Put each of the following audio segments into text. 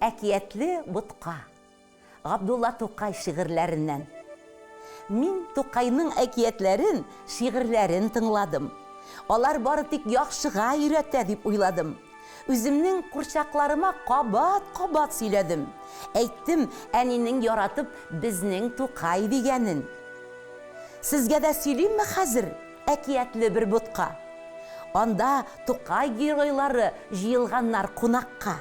Әкиятле ботка. Габдулла Тукай шигырьләреннән. Мин Тукайның әкиятләрен, шигырьләрен тыңладым. Алар бары тик яхшыга өйрәтә дип уйладым. Үземнең курчакларыма кабат-кабат сөйләдем. Әйттем әнинең яратып безнең Тукай дигәнен. Сезгә дә сөйлимме хәзер әкиятле бер ботка? Анда Тукай геройлары җыелганнар кунакка.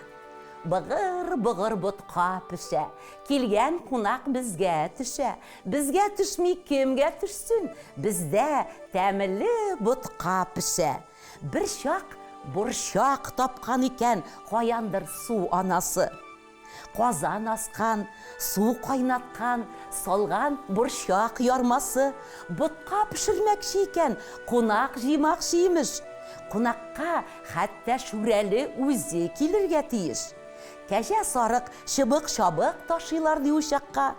Быгыр-быгыр ботка пешә, Килгән кунак безгә төшә. Безгә төшми кемгә төшсен, Бездә тәмле ботка пешә. Берчак борчак тапкан икән Каяндыр су анасы. Казан аскан, су кайнаткан, Салган борчак ярмасы. Ботка пешермәкче икән, Кунак җыймакчы имеш. Кунакка хәтта Шүрәле үзе килергә тиеш. Кәҗә-сарык чыбык-чабык ташыйлар ди учакка.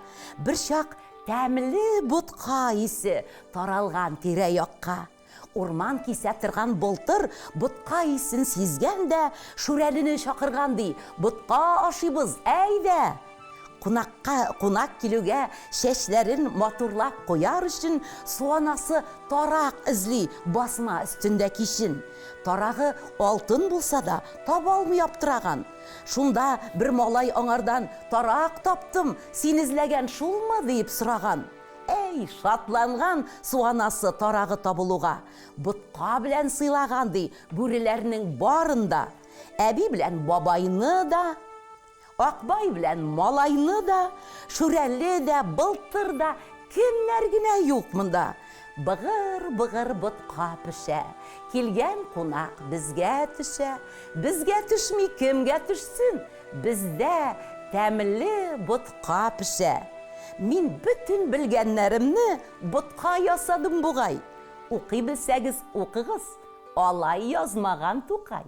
Берчак тәмле ботка исе таралган тирә-якка. Урман кисә торган Былтыр ботка исен сизгән дә Шүрәлене чакырган ди, Ботка ашыйбыз, әйдә! Кунакка кунак килүгә чәчләрен матурлап куяр өчен Суанасы тарак эзли басма өстендә кичен. Тарагы алтын булса да, таба алмый аптыраган. Шунда бер малай аңардан, Тарак таптым, син эзләгән шулмы? диеп сораган. Әй, шатланган Суанасы тарагы табылуга. Ботка белән сыйлаган, ди, бүреләрнең барын да. Әби белән бабайны да, Акбай белән малайны да, Шүрәле дә, Былтыр да, кемнәр генә юк монда. Быгыр-быгыр ботка пешә, Килгән кунак безгә төшә. Безгә төшми кемгә төшсен, Бездә тәмле ботка пешә. Мин бөтен белгәннәремне ботка ясадым бугай. Укый белсәгез укыгыз, алай язмаган Тукай.